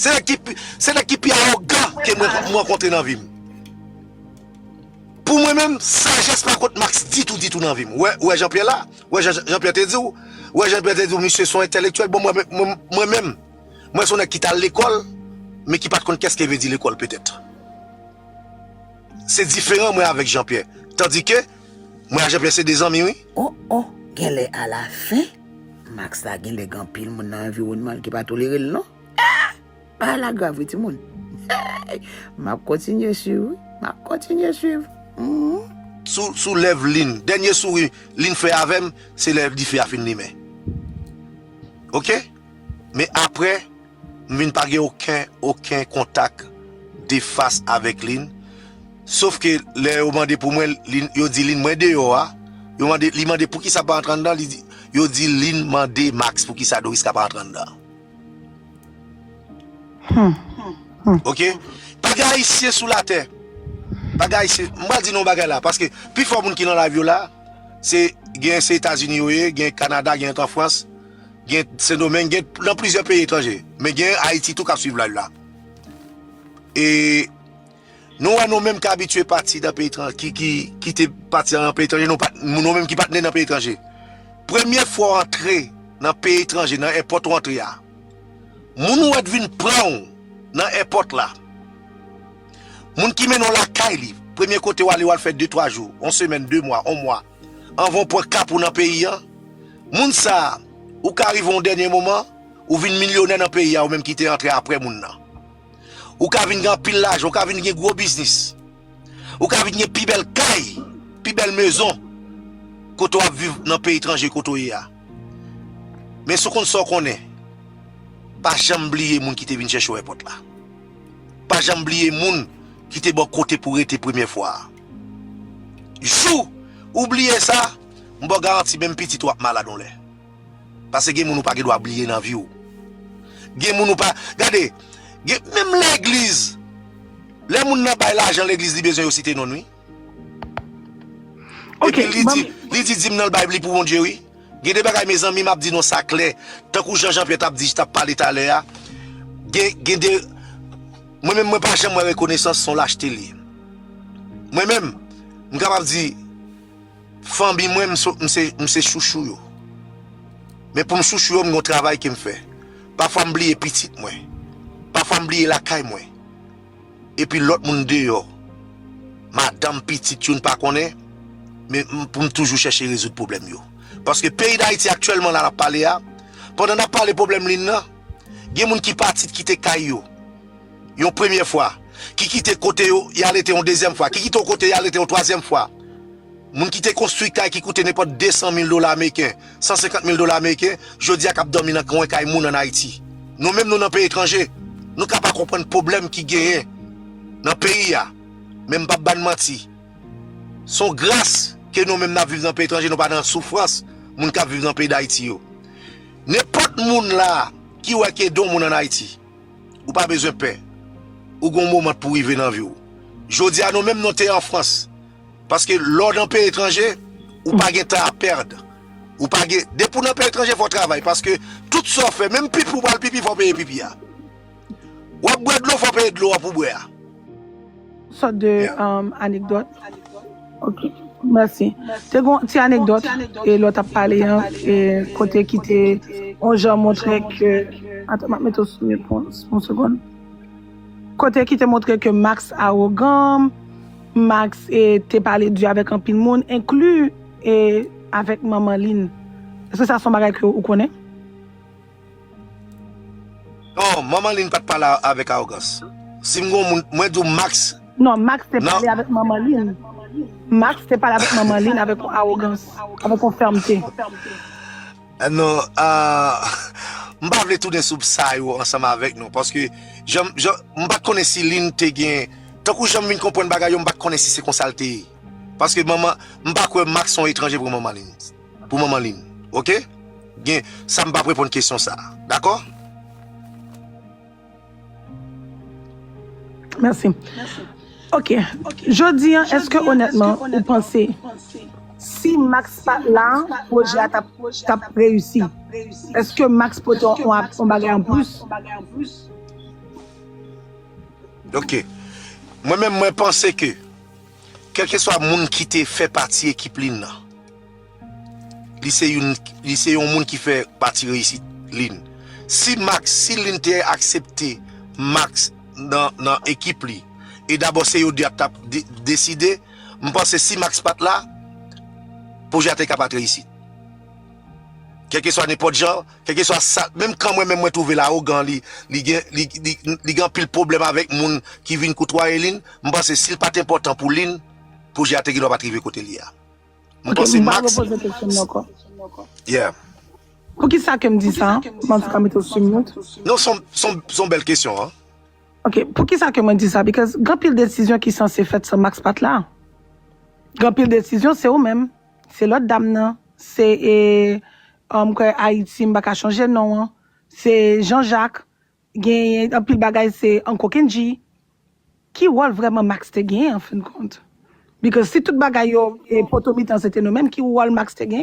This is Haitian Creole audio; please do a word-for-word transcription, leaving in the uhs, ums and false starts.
Se nèg ki pi, se nèg ki pi awogan ke mwen, mwen rankontre nan vi m. Pou mwen menm, sajès pa kont Max ditou, ditou nan vi m. Ou wè, ou wè Jean Pierre la? Ou wè Jean, Jean Pierre te di w? Ou wè Jean Pierre te di w, misye se yon entèlektyèl? Bon, mwen, mwen, mwen menm, mwen se yon nèg ki t al lekòl, men ki pa t konn kès ke vle di lekòl, petèt. Se diferan mwen avèk Jean Pierre. Tandike, mwen ak Jean Pierre se de zanmi, wi. Oh, oh, genlè alafen, Max la genlè gen anpil moun nan anviwònman l ki pa tolere l, non. Ah! Bagay la grav, wi, timoun. Hey! M ap kontinye swiv, wi. M ap kontinye swiv. Mhm. Sou, sou lèv Lynn. Dènye souri Lynn fè avè m, se lè dife a fin limen. Oke? Men apre, m vin pa gen okenn, okenn kontak de fas avèk Lynn. Sof ke lè yo mande pou mwen, Lynn, yo di Lynn mwen deyò a. Yo mande, li mande poukisa pa antre anndan, li di, yo di Lynn mande Max poukisa Doriska pa antre anndan. Hmm. Oke? Pa gen Ayisyen sou latè. Pa gen Ayisyen. M pral di nou yon bagay la, paske pifò moun ki nan live yo la, se, gen se Etazini yo ye, gen Kanada, gen an Frans, gen Sendomeng, gen nan plizyè peyi etranje. Men gen Ayiti tou k ap swiv live la. E nou wè nou menm ki abitye pati nan peyi etranje, ki, ki, ki te pati nan peyi etranje, nou pa, nou menm ki pa t ne nan peyi etranje. Premye fwa w antre nan peyi etranje, nan èpòt ou antre a, moun ou wè t vin pran w nan èpòt la, moun ki mennen w lakay li, premye kote w ale, w al fè de, twa jou, yon semèn, de mwa, yon mwa, anvan w pran kap ou nan peyi an, moun sa a, ou ka rive yon dènye moman, ou vin milyonè nan peyi a, ou menm ki te antre apre moun nan. Ou ka vin gen anpil lajan, ou ka vin gen gwo biznis. Ou ka vin gen pi bèl kay, pi bèl mezon, kote w ap viv nan peyi etranje kote w ye a. Men si w konn sa w konnen, pa janm bliye moun ki te vin chèche w èpòt la. Pa janm bliye moun ki te ba w kote pou w rete premye fwa a. Jou ou bliye sa, m ba w garanti menm pitit ou ap malad yon lè. Paske gen moun ou pa gen dwa bliye nan vi w. Gen moun ou pa, gade, gen, menm legliz, lè moun nan bay lajan legliz, li bezwen yo site non l, wi. Ok, Epi li ban di, m- li di dim nan l bay li pou Bondye, wi. Gen de bagay, mezanmi, m ap di nou sa klè. Tankou jan Jean Pierre t ap di, t ap pale talè a. Gen, gen de, mwen menm, mwen pa janm wè rekonesans se yon lachte li ye. Mwen menm, m kapab di, fanmi mwen, m se, m se, m se chouchou yo. Men pou m chouchou yo, m gen yon travay ke m fè. Pafwa m bliye pitit mwen. Pafwa m bliye lakay mwen. Epi lòt moun deyò. Madanm, pitit, youn pa konnen. Men m, pou m toujou chèche rezoud pwoblèm yo. Paske peyi Dayiti aktyèlman la n ap pale a, pandan n ap pale pwoblèm Lynn nan, gen moun ki pati, ki kite kay yo yon premye fwa, ki kite kote yo, y al rete yon dezyèm fwa, ki kite yon kote, y al rete yon twazyèm fwa. Moun ki te konstwi kay ki koute nenpòt de san mil dola ameriken, san senkant mil dola ameriken, jodi a k ap dòmi nan kwen kay moun ann Ayiti. Nou menm nou nan peyi etranje, nou ka pa konprann pwoblèm ki genyen nan peyi a. Men m p ap ba n manti. Se yon gras ke nou menm n ap viv nan peyi etranje, nou pa nan soufrans moun k ap viv nan peyi Dayiti yo. Nenpòt moun la ki wè ke ede yon moun ann Ayiti, ou pa bezwen pè. Ou gon moman pou rive nan vi w. Jodi a nou menm nou te an Frans. Paske lè w nan peyi etranje, ou pa gen tan a pèd. Ou pa gen, depi w nan peyi etranje, fò w travay. Paske tout sa w fè, menm pipi w pral pipi, fò w peye pipi a. W ap bwè dlo, fò w peye dlo a pou w bwè a. Sòt de um, anekdòt. Ok, mèsi. Te gon ti anekdòt e lè w t ap pale an, e kote ki te yon jan montre ke. Atann, m ap mete w sou mute pou yon segonn. Kote ki te montre ke Max awogan, Max e, te pale di avèk anpil moun, enkli e, avèk manman Lynn. Èske sa se yon bagay ke ou konnen? Non, manman Lynn pa t pale avèk awogans. Si m gon moun, mwen di w Max. Non, Max te pale avèk manman Lynn. Max te pale avèk manman Lynn avèk yon awogans, avèk yon fèmte. Non, ah, m pa vle tounen sou sa yo ansanm avèk nou, paske jan, jan, m pa t konnen si Lynn te gen, tankou jan m vin konprann bagay yo, m pa t konnen si se konsa l te ye. Paske manman, m pa kwè Max se yon etranje pou manman Lynn. Pou manman Lynn, oke? Gen, sa m p ap reponn kesyon sa, dakò? Mèsi. Ok. Jodi an, èske onètman ou panse si Max pa t la, pwojè a t ap, t ap reyisi? Èske Max pote yon, yon bagay an plis? Ok. Mwen menm, mwen panse ke kèlkeswa moun ki te fè pati ekip Lin nan, li se youn, li se yon moun ki fè pati reyisit Lin. Si Max, si Lin te aksepte Max nan, nan ekip li, e dabò se yo de ap t ap de- deside, m panse si Max pa t la, pwojè a te ka pa t reyisit. Kèlkeswa nenpòt jan, kèlkeswa sa, menm kan mwen menm mwen twouve l awogan, li, li gen, li, li, li gen anpil pwoblèm avèk moun ki vin koutwaye Lin, m panse si l pa t enpòtan pou Lin, pwojè a te gen dwa pa t rive kote l ye a. M Ok, panse m ba Max, repoze kesyon m ankò. Yeah. Poukisa ke m di sa? M ann ka mete w sou mute. Non, son, son, son bèl kesyon, an. Ok, poukisa ke mwen di sa? Because gen anpil desizyon ki sanse fèt san Max pa t la. Gen anpil desizyon, se ou menm. Se lòt dam nan. Se, e, um, kwè Ayiti, m pa ka chanje non an. Se Jean Jacques. Gen anpil bagay, se Uncle Kenji. Ki wòl vrèman Max te genyen, an fen de kont? Because si tout bagay yo, e, poto mitan, se te nou menm, ki wòl Max te genyen?